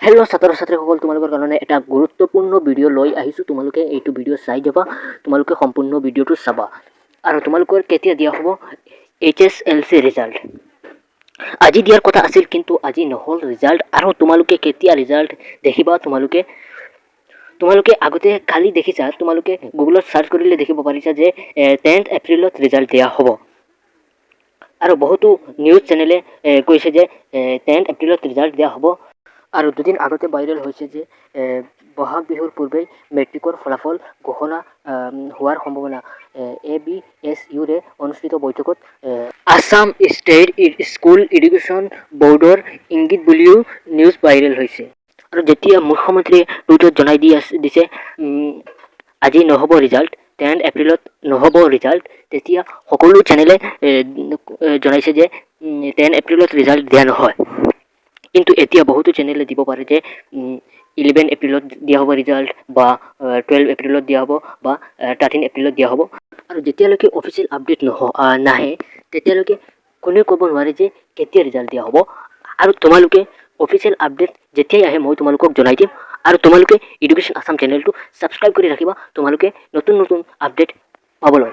Hello' ছাত্ৰ ছাত্ৰীসকল, তোমালোকৰ কাৰণে এটা গুৰুত্বপূৰ্ণ ভিডিঅ' লৈ আহিছোঁ। তোমালোকে এইটো ভিডিঅ' চাই যাবা। তোমালোকে সম্পূৰ্ণ ভিডিঅ'টো চাবা। আৰু তোমালোকৰ কেতিয়া দিয়া হ'ব এইচএছএলচি ৰিজাল্ট? আজি দিয়াৰ কথা আছিল, কিন্তু আজি নহ'ল ৰিজাল্ট। আৰু তোমালোকে কেতিয়া ৰিজাল্ট দেখিবা? তোমালোকে আগতে কালি দেখিছা, তোমালোকে গুগলত চাৰ্চ কৰিলে দেখিব পাৰিছা যে 10 এপ্ৰিলত ৰিজাল্ট দিয়া হ'ব। আৰু বহুতো নিউজ চেনেলে কৈছে যে 10 এপ্ৰিলত ৰিজাল্ট দিয়া হ'ব। আৰু দুদিন আগতে ভাইৰেল হৈছে যে বহাগ বিহুৰ পূৰ্বেই মেট্ৰিকৰ ফলাফল ঘোষণা হোৱাৰ সম্ভাৱনা। এবিএছইউৰে অনুষ্ঠিত বৈঠকত আছাম ষ্টেট স্কুল এডুকেশ্যন বৰ্ডৰ ইংগিত বুলিও নিউজ ভাইৰেল হৈছে। আৰু যেতিয়া মুখ্যমন্ত্ৰীয়ে টুইটত জনাই দি আছে দিছে আজি নহ'ব ৰিজাল্ট, 10 এপ্ৰিলত নহ'ব ৰিজাল্ট, তেতিয়া সকলো চেনেলে জনাইছে যে 10 এপ্ৰিলত ৰিজাল্ট দিয়া নহয়। কিন্তু এতিয়া বহুতো চেনেলে দিব পাৰে যে 11 এপ্ৰিলত দিয়া হ'ব ৰিজাল্ট বা 12 এপ্ৰিলত দিয়া হ'ব বা 13 এপ্ৰিলত দিয়া হ'ব। আৰু যেতিয়ালৈকে অফিচিয়েল আপডেট নাহে, তেতিয়ালৈকে কোনেও ক'ব নোৱাৰে যে কেতিয়া ৰিজাল্ট দিয়া হ'ব। আৰু তোমালোকে অফিচিয়েল আপডেট যেতিয়াই আহে, মই তোমালোকক জনাই দিম। আৰু তোমালোকে এডুকেশ্যন আছাম চেনেলটো ছাবস্ক্ৰাইব কৰি ৰাখিবা, তোমালোকে নতুন নতুন আপডেট পাবলৈ।